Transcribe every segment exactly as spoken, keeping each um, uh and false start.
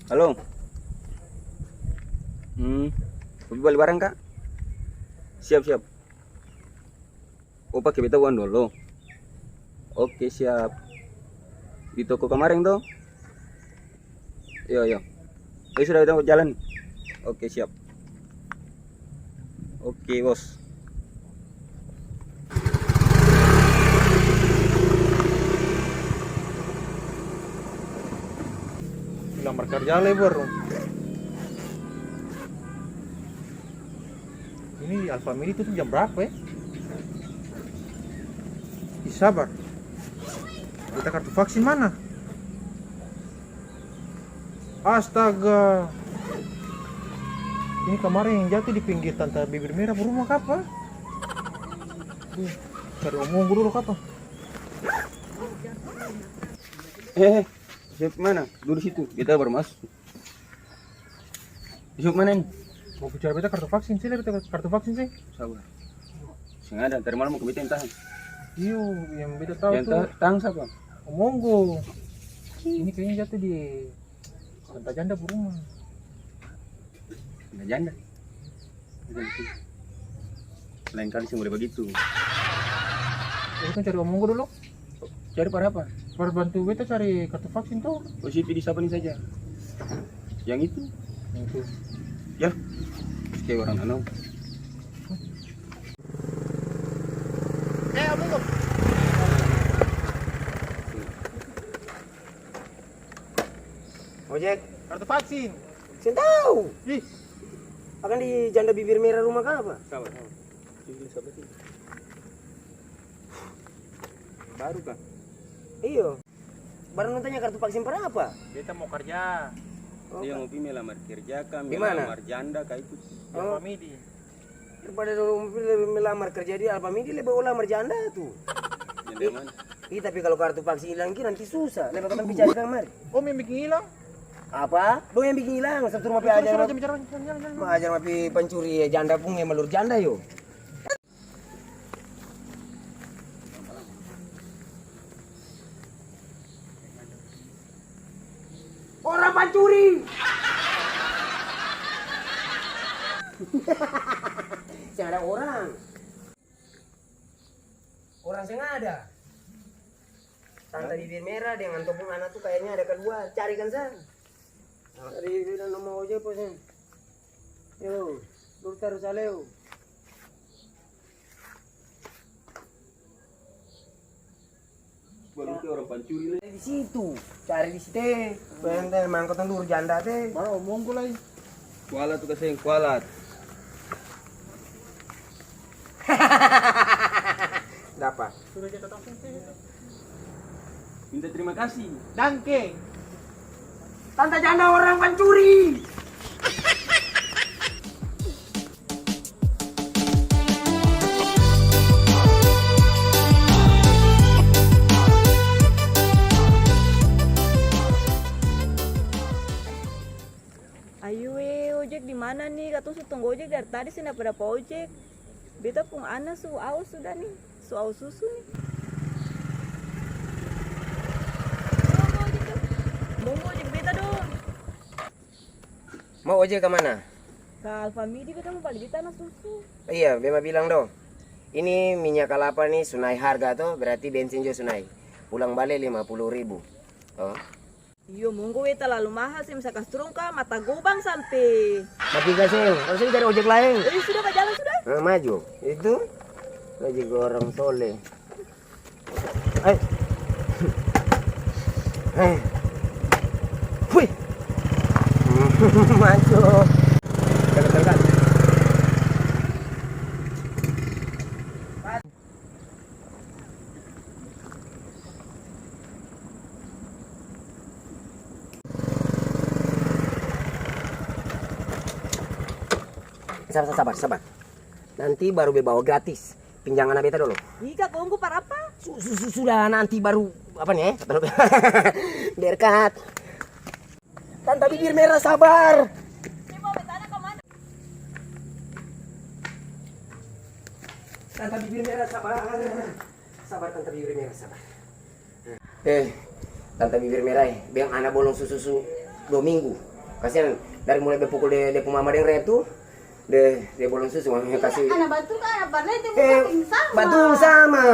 Halo. Hmm, mau bali barang ka? Siap, siap. Oh, pake beta uang dolo. Oke, siap. Di toko kamareng to? Iyo, iyo. Iyo sudah, beta mo jalan. Oke, siap. Oke, bos. Lamar karja lai baru. Ini Alfamidi tutup jam berapa, e? Ih, sabar. Beta kartu vaksin mana? Astaga. Ini kamareng yang jatuh di pinggir Tanta Bibir Merah pung rumah kapa? Duh, cari Om Monggo dolo kapa? Eh, eh, siap mana? Dudu situ, beta baru maso. Isuk mana ini? Mo bicara beta kartu vaksin, sini beta kartu vaksin, sini. Sabar. Seng ada, dari malam mo ke beta yang tahan. Iyo, yang beta tahu. Yang tu ta-, tahan sapa? Om Monggo. Ini kayaknya jatuh di Tanta Janda pung rumah. Tanta Janda? Bukan itu. Lain kali seng boleh bagitu. Beta cari Om Monggo dulu. Cari par apa? Par bantu beta cari kartu vaksin to. Oh, situ di sapa ni saja? Yang itu? Yang itu. Ya, kaya orang danau. Eh, Om Monggo. Ojek. Kartu vaksin. Seng tau. Ih. Akang di Janda Bibir Merah rumah kapa? Sabar, sabar. Sini, sini, sabar, sini. Baru ka? Iyo. Barang dong tanya kartu vaksin par apa? Beta mo karja. Oh, dia ka. Mo pi melamar kerja ka, di mana? Melamar janda ka itu. Oh. Alfamidi. Daripada dong pi lebe melamar karja di Alfamidi, lebe lamar janda tu. Janda yang mana? Ih, tapi kalo kartu vaksin ilang ki nanti susah. Lebe katong pi cari kamari. Om yang biking ilang? Apa? Dong yang biking ilang, satu rumah pi ajar. Bicara, bicara, bicara, bicara, bicara. Ajar ma pi pancuri janda pung, yang malur janda yo. Orang pancuri. Seng ada orang. Orang seng ada. Tanta Bibir Merah deng antua pung ana tu kayanya ada kaluar. Cari kan sa. Cari bilang nama ojek po seng. Yo, dulu taru saleo. Baru ke orang pancuri le. Di situ, cari di situ. Bente mangkot dulu janda te. Mana Om Monggo lai? Kualat tu kaseng kualat. Dapa. Minta terima kasih. Danke. Tanta janda orang pancuri. Ayo e, ojek di mana ni? Katong su tunggu ojek dari tadi seng dapa-dapa ojek. Beta pung ana su aus sudah ni, su aus susu ni. Monggo ojek beta dong. Mau ojek ka mana? Ka Alfamidi, beta mo bali beta ana susu. Iya, bema bilang do. Ini minya kalapa ni su nai harga to, berarti bensin jua su nai. Pulang bale lima puluh ribu. Oh. Iyo, monggo e, talalu mahal, seng bisa kas turung ka, mata gobang sampe. Mati kaseng, harusnya cari ojek laeng. Eh, sudah, bajalan sudah. Nah, maju. Itu lagi gorong sole. Eh. Eh. Hui. Maju. Dekat, dekat. Sabar, sabar, sabar. Nanti baru be bawa gratis. Pinjang ana beta dolo. Ika, kongko par apa? Su-, su-, su-, sudah, nanti baru, apa nih, eh? Baru berkat. Tanta Bibir Merah, sabar. Tanta Bibir Merah, sabar. Sabar, Tanta Bibir Merah, sabar. Eh, Tanta Bibir Merah, eh. Bilang ana bolong su-, susu dua minggu. Kasiang, dari mulai bepukul de, de pung mama deng Red tu, de, de bolong susu, mama kasi. Ana batul ka ana parlente, eh, muka ping sama. Batul sama.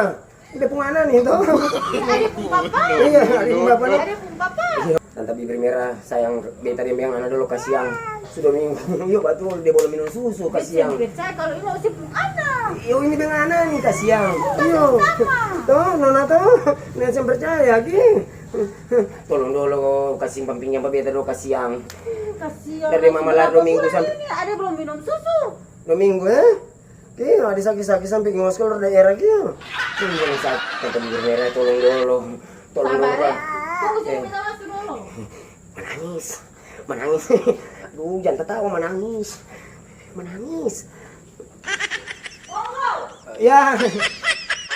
Beta pung ana ni to. Ade pung papa. Iya, ade pung papa ni. Ade pung papa. Tanta bibir merah sayang beta deng biang ana dolo kasiang. Su dua minggu. Iyo batul, dia bolong minum susu kasiang. Beta seng percaya kalu ini ose pung ana. Iyo, ini biang ana ni kasiang. Iyo. To, nona to. Neng seng percaya lagi. Tolong dolo kasi simpang pinjam pa beta dolo kasiang. Kasiang. Dari mama lar dua minggu sampe. Ade bolong minum susu. Dua minggu, eh? Ki, ade saki-saki sampe ngos keluar daerah ki. Tolong sa-, tanta bibir merah, tolong dolo. Tolong dolo, Pak. Tunggu sini, kita masuk dulu. Manangis. Manangis. Aduh, jangan tatawa, manangis. Manangis. Ya.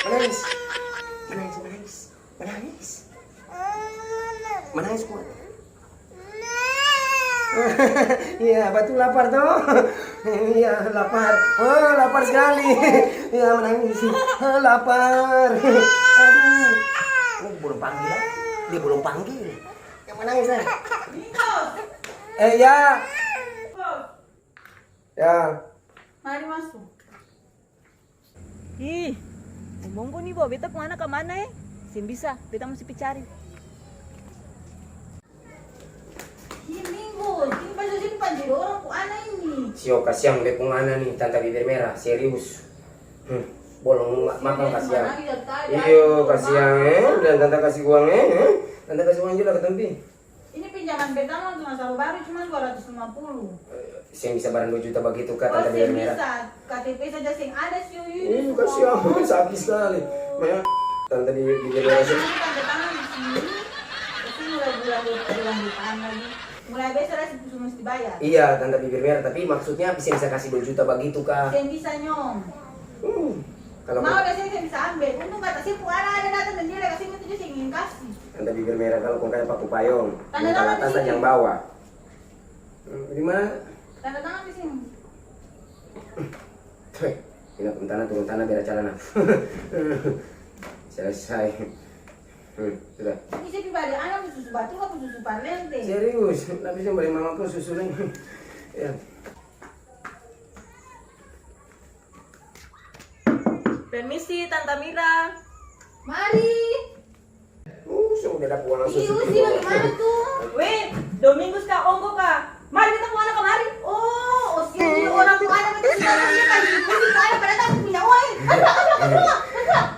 Manangis. Manangis, manangis. Manangis. Manangis kuat. Iya, batul lapar to? Iya, lapar. Oh, lapar sekali. Iya, manangis. Oh, lapar. Aduh. Oh, belum panggil, ah. Dia belum panggil. Yang manangis, ah. Eh, ya. Ya. Mari masuk. Ih, Om Ongko ni bawa beta pung ana kamana e? Seng bisa, beta musti pi cari. Ih, Minggu, sini pasti simpan jadi orang pung ana ini. Sio, kasiang beta pung ana ni, tanta bibir merah, serius. Hmm, bolong ma-, makang kasiang. Iyo, kasiang e, bilang tanta kasi uang e, eh? Tanta kasi uang jua lah katong pi. Ini pinjaman pertama untuk nasaba baru cuma dua ratus lima puluh. Seng bisa barang dua juta bagitu ka, tanta bibir merah. Oh, seng bisa. K T P saja seng ada, sih. Ih, kasiang, sakit sekali. Maya, tanta bibir merah. Nanti tanda tangan di sini. Terus mulai bulan, bulan depan lagi. Mulai besok ada sih, mesti bayar. Iya, tanta bibir merah. Tapi maksudnya seng bisa kasi dua juta bagitu ka? Seng bisa, Nyong. Hmm. Kalo mau, dia seng bisa ambe. Untung kata si pung ana ada datang dan dia ada kasi, itu dia seng ingin kasi. Tanta bibir merah kalo kong kaya paku payong. Tanda tangan di sini. Yang bawa. Hmm, di mana? Tanda tangan di sini. Hei, pindah turun tanah, turun tanah, beda calana. Selesai. Hmm, sudah. Ini saya pribadi, anak susu batu apa susu parlente? Serius, tapi saya beli mamaku susu lain. Ya. Permisi, Tanta Mira. Mari. Uh, sudah ada pulang susu. Ih, Usi, bagaimana tuh? Weh, dua minggu ska ongko ka. Mari, beta pung ana kamari. Oh, Usi, orang pung ana, beta suka dia kan. Usi pung ana, padahal tak punya uang.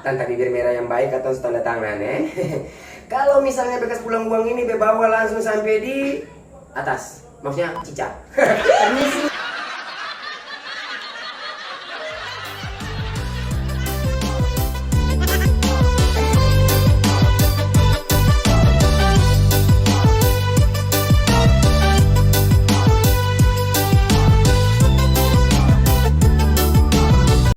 Tanta bibir merah yang baik, katong su tanda tangan, eh. Kalau misalnya bekas pulang uang ini, be bawa langsung sampai di atas. Maksudnya, cica. Permisi.